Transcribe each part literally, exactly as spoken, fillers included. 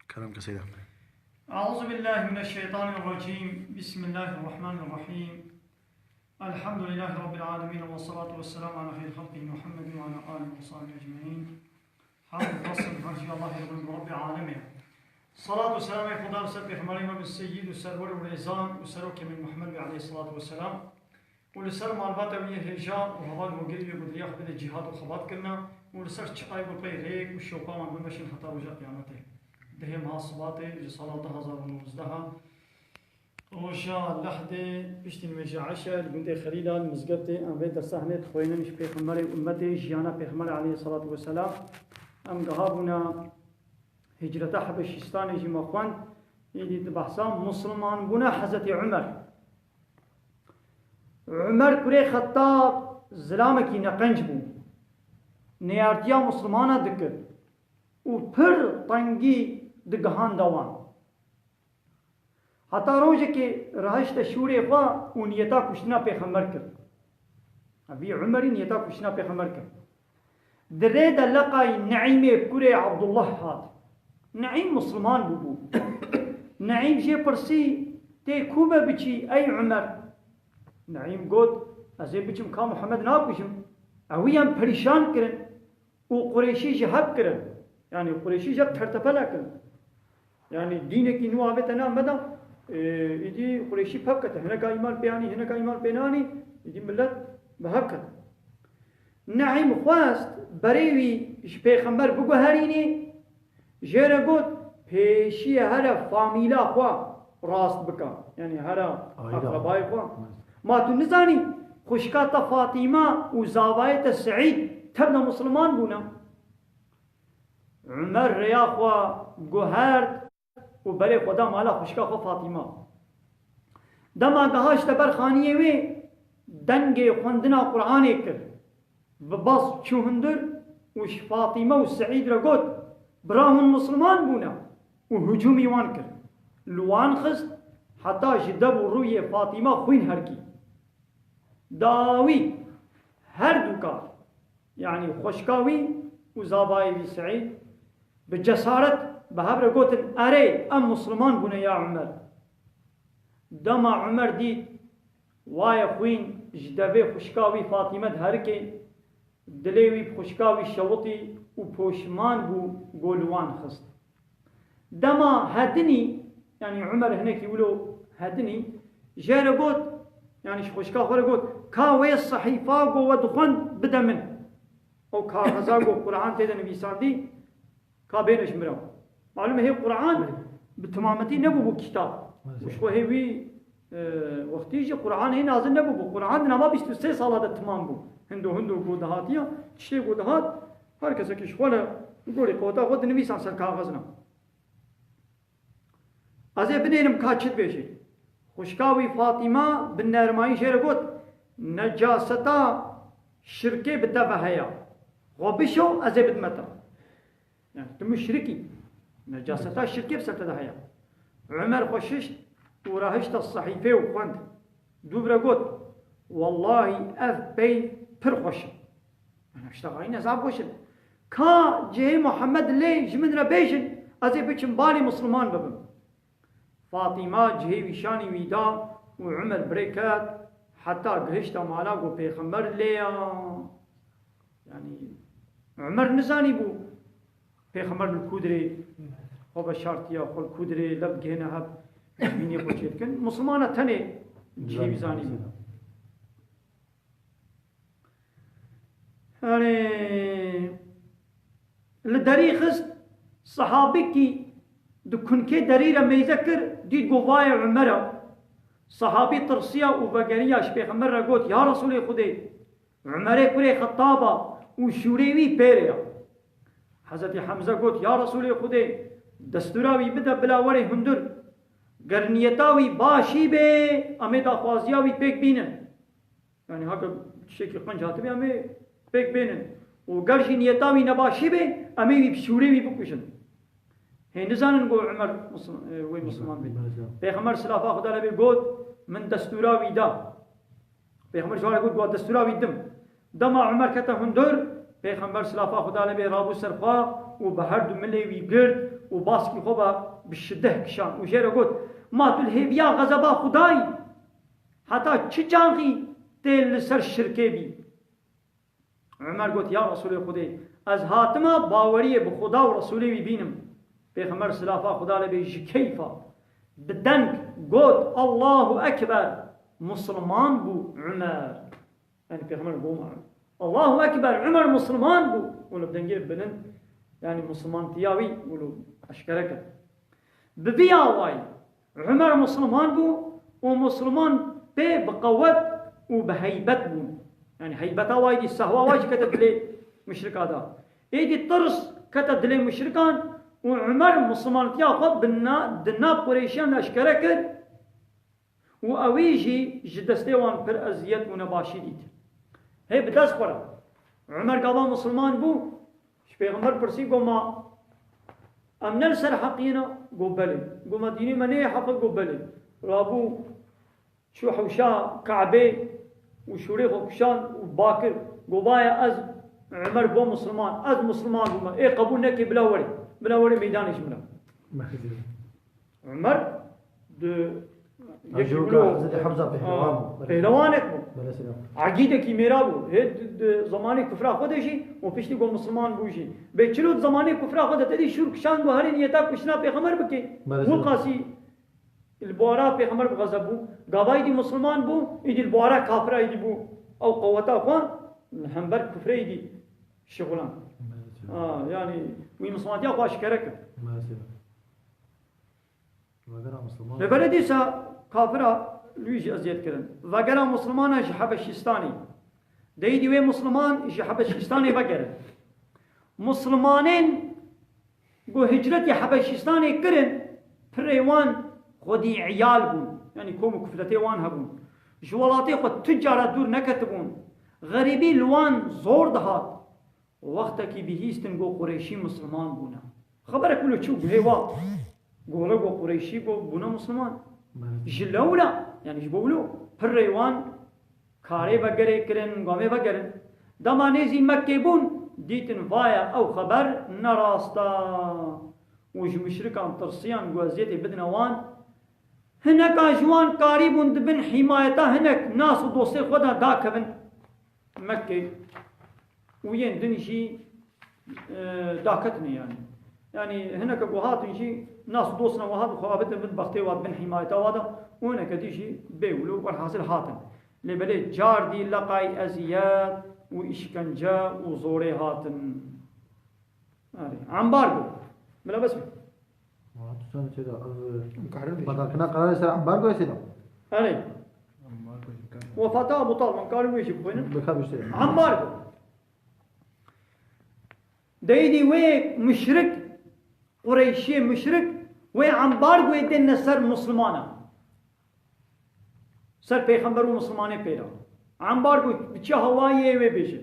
Kerem ke Seyda. أعوذ بالله من الشيطان الرجيم. بسم الله الرحمن الرحيم. الحمد لله رب العالمين، والصلاة والسلام على خير خلقه محمد وعلى آله وصحبه أجمعين. Hamd û rast û mercî Allahê Reb û Rebbê alemê. Salat û selamê Xuda li ser Pêxemberê me bi seyyid û serwer û rêzan û serokê me Muhammed wî aleyhissalatu vesselam. û li ser malbata wî yê hêja û heval hogirî wê ku di riya xwe bide cîhad û xebat kirina û li ser çiqayê ku pey rêk û şewqa wan bimeşin heta roja qiyametê. Dehê meha Sibatê ji sala du hazar û nozdeh, roja Lehdê, piştî nimêja Eşe li gundê Xelîla li mizgeftê em vê dersa hinê dixwînin ji Pêxemberê û ummetê, jiyana Pêxemberê aleyhissalatu vesselam. Em giha bûne Hicreta Hebeşistanê jî me xwend, êdî di behsa Musulmanbûna Hezretî Umer. Umer kurê Xettab zilamekî neqenc bû. Neyartiya Musulmana dikir û pir tengî digihanda wan. Heta rojekê rahişte şûrê xwe û niyeta kuştina Pêxember kir. Vî Umerî niyeta kuştina Pêxember kir. Di rê de leqay Neîmê kurê Abdullah hat. Neîm Musulman bûbû. Neîm jê pirsî, "Tê ku me biçî, ey Umer?" Neîm got, "Ez ê biçim ka Muhammed nakujim." Ewî em perîşan kirin û Qurêşî ji hev kirin. Yanî Qurêşî ji hev tertepela kirin. Yanî dînekî nû avête nav me de, e, îdî Qurêşî pev kete. Hineka îman pê anî, hineka îman pê nanî, îdî milet bi hev kete. Neîm xwest berê wî ji Pêxember biguherînê, jê re got, "Pêşiyê here famîla xwe rast bike." Yanî here Aîla. Eqrebayê xwe. Ma tu nizanî, xwişka te Fatîma û zavayê te Seîd tevne Musulman bûne? Umer rêya xwe guhert û berê xwe da mala xwişka xwe Fatîma. Dema gehişte ber xaniyê wê, dengê xwendina Quranê kir. Bi baz çû hundir û ji Fatîme û Seîd re got, "Bira hûn Musulman bûne?" û hicûmî wan kir. Li wan xist heta ji dev û rûyê Fatîme xwîn herkî. Dawî her du ka, yanî xwişka wî û zavayê wî Seîd, bi cesaret bi hev re gotin, "Erê, em Musulman bûne ya Umer." Dema Umer dît, wayê xwîn ji devê xwişka wî Fatîme diherikê, dilê wî bi xwişka wî şewitî û poşman bû, go li wan xist. Dema hedinî, yanî Umer hinekî wilo hedinî, jê re got, yanî ji xwişka xwe re got, "Ka wê sehîfa go we dixwend bide min." Ew kaxeza go Quran tê de nivîsandî, ka bêne ji min re. Malum e, hê Quran bi timametî nebûbû kitab. Û ji xwe hê wî, e, wextî jî Quran hê nazil nebûbû. Quran di nava bîst û sê sala de timam bû. Hindo hindo go dihatiya, tiştê go dihat, her kesekî ji xwe re gorî qeweta xwe dinivîsan ser kaxezna. Ez ê binêrim ka çi dibêjê. Xwişka wî Fatîma bi nermayî jê re got, "Necaseta şirkê bi te ve heye. Xwe bişo, ez ê bidime te." Yani tu muşrikî. Necaseta şirkê bi ser te de heye. Umer xwe şişt û rahişte sehîfê û xwend. Dûv re got, "Wellahî ev pey pir xweş e." Yani işte gayî nezab xweş in. Ka cihê Muhammed lê ji min re bêjin, ez ê biçim balê Musulman bibim. Fatîma cihê wî şanî wî da û Umer birê ket, heta gihişta mala got, "Pêxember lê ya." Yani Umer nizanî bû Pêxember li ku dirê xwe veşartiya, xwe li ku dirê lev gihêne hev, mînê xwe çêdikin. Musulmana tenê cihê wî zanî bû. Erê, li derî xist, sehabikî di kunkê derî re meyze kir, dît got, "Vayê Umer e." Sehabî tirsiya û vegeriya ji Pêxember re got, "Ya Resûlê Xwedê, Umerê kurê Xettab a û şûrê wî pêrê ye." Hezretî Hemze got, "Ya Resûlê Xwedê, destûra wî bide bila were hundir. Ger niyeta wî başî bê, em ê daxwaziya wî pêk bînin." Yani haka tiştekî qenc hatibî, em ê pêk bênin. Û ger jî niyeta wî nebaşî bê, em ê wî bi şûrê wî bikujin. Hê nizanin ku Umer Muslim-, e, wê Musliman bê. Pêxember silafa Xuda lê bê got, "Min destûra wî da." Pêxember ji wan re got, "Wa destûra wî dim." Dema Umer kete hundir, Pêxember silafa Xuda lê bê rabû ser xwe û bi her du milê wî girt û baskî xwe ve bi şideh kişand û jê re got, "Ma tu li hêviya xezeba Xwedayî? Heta çi çaxî tê li ser şirkê bî?" Umer got, "Ya Resûlê Xwedê, ez hatime baweriyê bi Xweda û Resûlê wî bînim." Pêxember silafa Xweda lê bê ji keyfa bi deng got, "Allahu Ekber, Musliman bû Umer." Yani Pêxember bû Umer. "Allahu Ekber, Umer Musliman bû." Wilo bi dengê bilind, yani Muslimantiya wî wilo eşkere kir. Bi vî awayî Umer Musliman bû û Musliman pê bi qewet û bi heybet bûn. Yani heybeta wayî dî, sehwa wayî jî kete dilê muşrika da. Êdî tirs kete dilê muşrikan û Umer Muslimantiya xwe bi na-, di nav Qureyşiyan de eşkere kir û ewî jî ji destê wan pir eziyet û nebaşî dît. Hê bi dest xwe re. Umer gava Musliman bû, ji Pêxember pirsî, got, "Ma em ne li ser heqiyê ne?" Got, "Belê." Got, "Ma dînê me neyê heq e?" Got, "Belê." Rabû çû hewşa Kabê û şûrê xwe kuşand û ba kir. Got, "Vaye ez Umer bû Musliman, ez Musliman bûme. Ê qebûl neke, bila were. Bila were meydanê ji min re." Umer di Ha, yekî ji wilo Hezretî Hemza pehlewan bû. Pehlewanek bû. Belê selam. Egîdekî mêra bû. Hê di, di zemanê kufra xwe de jî û piştî ku Musliman bû jî. Bê çilo di zemanê kufra xwe de te dî şûr kişand ku herê niyeta kuştina Pêxember bike. Belê selam. Wilqasî li bora Pêxember bi xezeb bû. Gava êdî Musliman bû, êdî li bora kafira êdî bû. Ew qeweta xwe li hember kufrê êdî şixulan. Belê selam. Ha, yani wî Muslimantiya xwe aşkere kir. Belê selam. Vegera Musliman. Lê belê dîsa kafira li wî jî eziyet kirin. Vegera Muslimana ji Hebeşîstanê. Deyî dî wê Musliman ji Hebeşîstanê vegerin. Muslimanên ku hicretî Hebeşîstanê kirin, pirê wan xwedî iyal bûn. Yanî kom û kufletê wan hebûn. Ji welatê xwe tu cara dûr neketibûn. Xerîbî li wan zor dihat. Wextekî bihîstin ku Qureyşî Musliman bûne. Xeberek wilo çû guhê wa. Gole ku Qureyşî ku bûne Musliman. Belê. Ji lewla, yani ji bo wilo, pirrê wan karê vegerê kirin, gamê vegerin. Dema nêzî Mekkê bûn, dîtin vaye ew xeber ne rast e. Û ji muşrikan tirsiyan ku eziyetê bidine wan. Hineka ji wan karîbûn di bin hîmayeta hinek nas û dostê xwe de dakevin Mekkê û yên din jî, e, daketine yani. Yani hineke ku hatin jî nas û dostina wa hat xwe abitin bin bextê wa, bin hîmayeta wa de û hineke dî jî bê wilo werhasil hatin. Lê belê car dî leqay eziyet û îşkence û zorê hatin. Erê, ambargo. Bila bes be. Wala tu sen çê de, ev Karar veşî. Padarkirina kararê ser ambargoyê sê de. Erê. Ambargo jî kar. Wefata Abu Talib, em karin wê jî bixwînin. Bixwe biştê. Ambargo. Deyî dî wê muşrik, Qureyşiyê muşrik, wê ambargoyê dêne ser Muslimana. Ser Pêxember û Mislimanê pêra. Embargo bi çi hawayê wê bêje.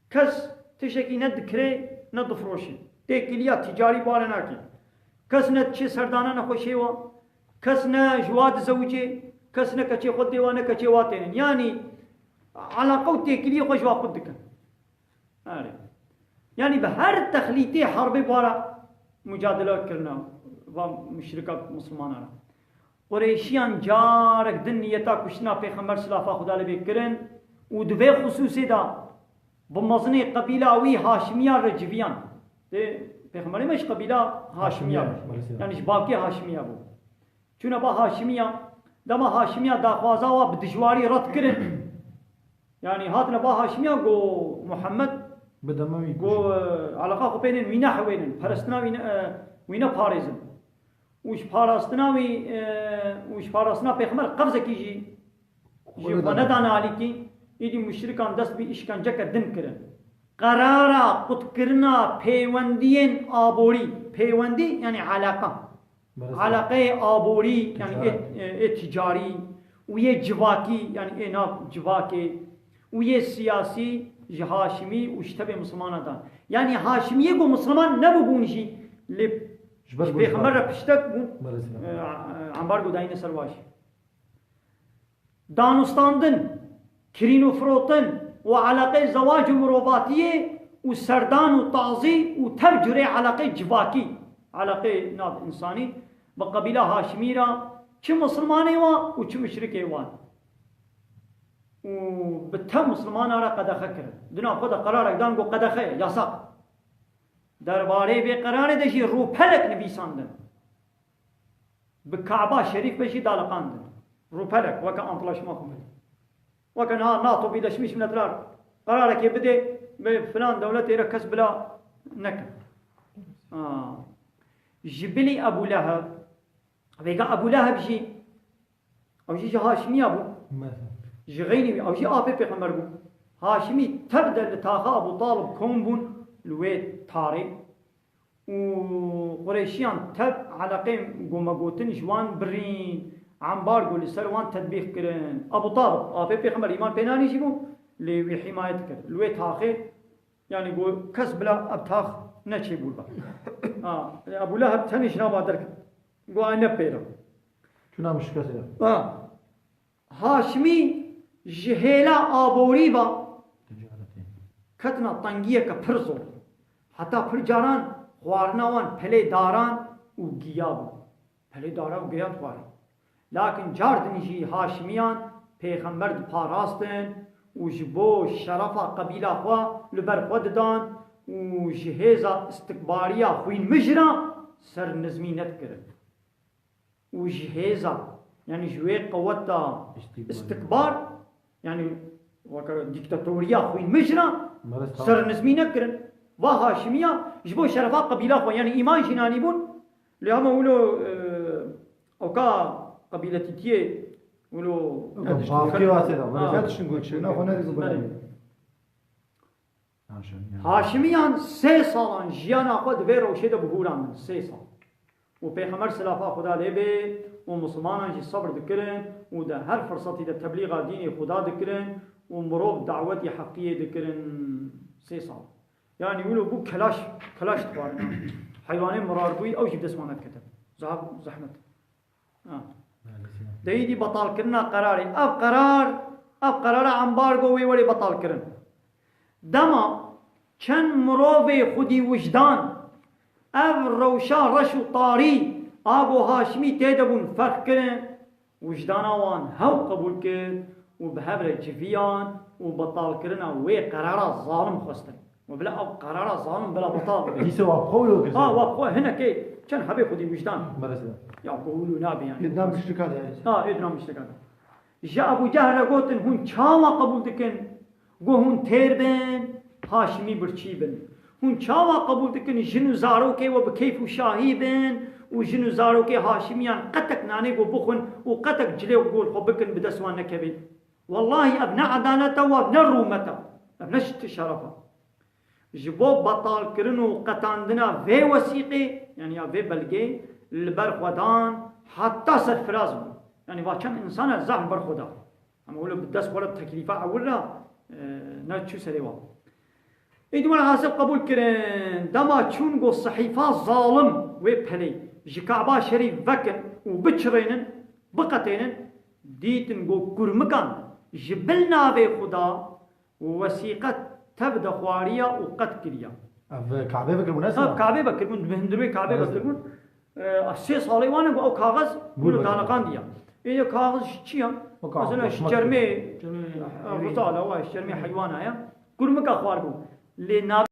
Kes tiştekî ne dikirê, ne difroşê. Têkiliya ticarî bare nake. Kes ne diçê serdana nexweşê wa. Kes ne ji wa dizewicê. Kes ne keçê xwe dê wa, ne keçê wa tênin. Yanî, elaqe û têkiliyê xwe ji wa qut dikin. Erê. Yanî bi her texlîtê herbê bara mucadele kirina va muşrika Mislimana re. Qureyşiyan carek din niyeta kuştina Pêxember silafa Xuda lê bê kirin û di vê xusûsê de bi mezinê qebîla wî Haşimiyan re civiyan. Dê Pêxemberê me ji qebîla Haşimiya Haşimiya, bû. Maalesef. Yanî ji bavkê Haşimiya bû. Çûne ba Haşimiya, dema Haşimiya daxwaza wa bi dijwarî red kirin. Yanî hatine ba Haşimiya, go Muhammed, Bi dema wî go, kuşt. E, eleqa xwe pênên wî nehewênin, perestina wî ne, e, wî neparêzin. Û ji parastina wî, e, û ji parastina Pêxember qevzekî jî ji Wele xwe dana. Nedane alîkî, îdî muşrikan dest bi îşkenceke din kirin. Qerara qutkirina pêwendiyên aborî, pêwendî yanî eleqa. Belê. Eleqeyê aborî, yanî Ticaret. Ê, ê, ê ticarî û yê civakî, yanî ê nav civakê û yê siyasî ji Haşimî û ji tevê Mislimana dan. Yanî Haşimiyê ku Misliman nebûbûn jî, lê Ji ber ji ku Pêxember re piştek bûn, Belê. E, e, embargo dayîne ser wa jî. Danûstandin, kirîn û firotin û eleqeyê zewac û mirovatiyê û serdan û tazî û tev curê eleqeyê civakî. Eleqê nav însanî bi qebîla Haşimî re, çi misilmanê wan û çi muşrikê wan. Û bi tev misilmana re qedexe kirin. Dina xwe de qerarek dan ku qedexe ye, yasak. Derbarê vê qerarê de jî rûpelek nivîsandin. Bi Kaba Şerîf ve jî daliqandin. Rûpelek, weke antlaşma xwe bidin. Weke niha NATO, Birleşmiş Milletler qerarekê bidê, bi filan dewletê re kes bila nekin. Ha. Ji bilî Ebû Leheb, vêga Ebû Leheb jî, ew jî ji Haşimiya bû. Mesela. Ji xeynî wî, ew jî apê pêxember bû. Haşimî tev de li taxa Ebû Talib kom bûn li wê tarê. Û Qureyşiyan tev eleqê gomegotin ji wan birîn, embargo li ser wan tetbîq kirin. Ebû Talib, apê pêxember, îman pê nanî jî bû, lê wî hîmayet kir. Li wê taxê, yanî got, kes bila ev tax neçê bûrba. Ha, Ebû Leheb tenê ji nava derket. Got, ay ne pêra. Çûna mişketê. Ha. Haşimî ji hêla aborî ve ketina tengiyeke pir zor. Heta pir caran xwarina wan pelê daran û giya bû. Pelê daran û giya dixwarin. Lakin car din jî Haşimiyan pêxember diparastin û ji bo şerefa qebîla xwe li ber xwe didan û ji hêza istikbariya xwîn mijra ser nizmî nedikirin. Û ji hêza, yanî ji wê qeweta Îstîkbar. Îstîkbar, yanî weke dîktatoriya xwîn mijra, Meret ser tamam. Nizmî nekirin. Va Haşimiya ji bo şerefa qebîla xwe, yanî îman jî nanîbûn, lê hema wilo, e, ewka qebîletîtiyê wilo Ewka Erdişt. Bavkê wasê de, Ha. Meret. Erdişt goçê, na xwe nerî Belê. Haşimiyan sê salan jiyana xwe di vê rewşê de bihûrandin, sê sal. Û Pêxember silafa Xuda lê bê û misilmanan jî sebr dikirin û di her firsetî de teblîxa dînê Xuda dikirin û mirov dawetî heqiyê dikirin. Sê sal. Yanî wilo bû kelaş, kelaş dixwarin. Heywanê mirarbûyî ew jî bi dest wan nedikete. Zehab, zehmet. Ha. Deyî dî betalkirina qerarê. Ev qerar, ev qerara embargo wê werê betalkirin. Dema çend mirovê xwedî wijdan ev rewşa reş û tarî a ku Haşimî tê de bûn ferq kirin, wijdana wan hew qebûl kir û bi hev re civiyan û betalkirina wê qerara zalim xwestin. Û bila ev qerara zalim bila betal bibe. Dîse wa bi xwe wilo kir. Ha, wa bi xwe hinekê çend hebê xwedî wijdan. Berese. Ya, ku wilo nabe yani. Êdna müşrika de yani. Ha, êdna müşrika de. Ji Ebû Cehl re gotin, hûn çawa qebûl dikin? Got, hûn têr bin, Haşimî birçî bin. Hûn çawa qebûl dikin jin û zarokê we bi keyf û şahî bin û jin û zarokê Haşimiyan qetek nanê ku bixwin û qetek cilê ku li xwe bikin bi dest wan nekevê? Wellahî ev ne edalet e û ev ne rûmet e. Ev ne şt-, şeref e. Ji bo betalkirin û qetandina vê wesîqê, yanî ya vê belgê, li ber xwe dan, heta serfiraz bûn. Yanî va çend însan e zehf ber xwe da. Ama wilo bi dest xwe re teklîfa ewil re, e, ne çû serê wan. Êdî welhasil qebûl kirin. Dema çûn got sehîfa zalim wê pelê ji Kaba Şerîf vekin û biçirênin, biqetênin, dîtin got kurmikan ji bil navê Xuda wesîqe tev de xwariya û qet kiriya. Ev Kabê vekiribûn, ne Ev sera? Kabê vekiribûn, bi hundirê Kabê Evet. vekiribûn. E, sê salê wan e ku ew kaxez Bûr wilo vekir. daliqandiya. Ê, kaxez ji çi ya? O kaxez Mesela ji koşmak çermê, diyor. e, Çermê e, heywan. Ritala wa, ji çermê heywana ya. Kurmika xwar bû. Lê nav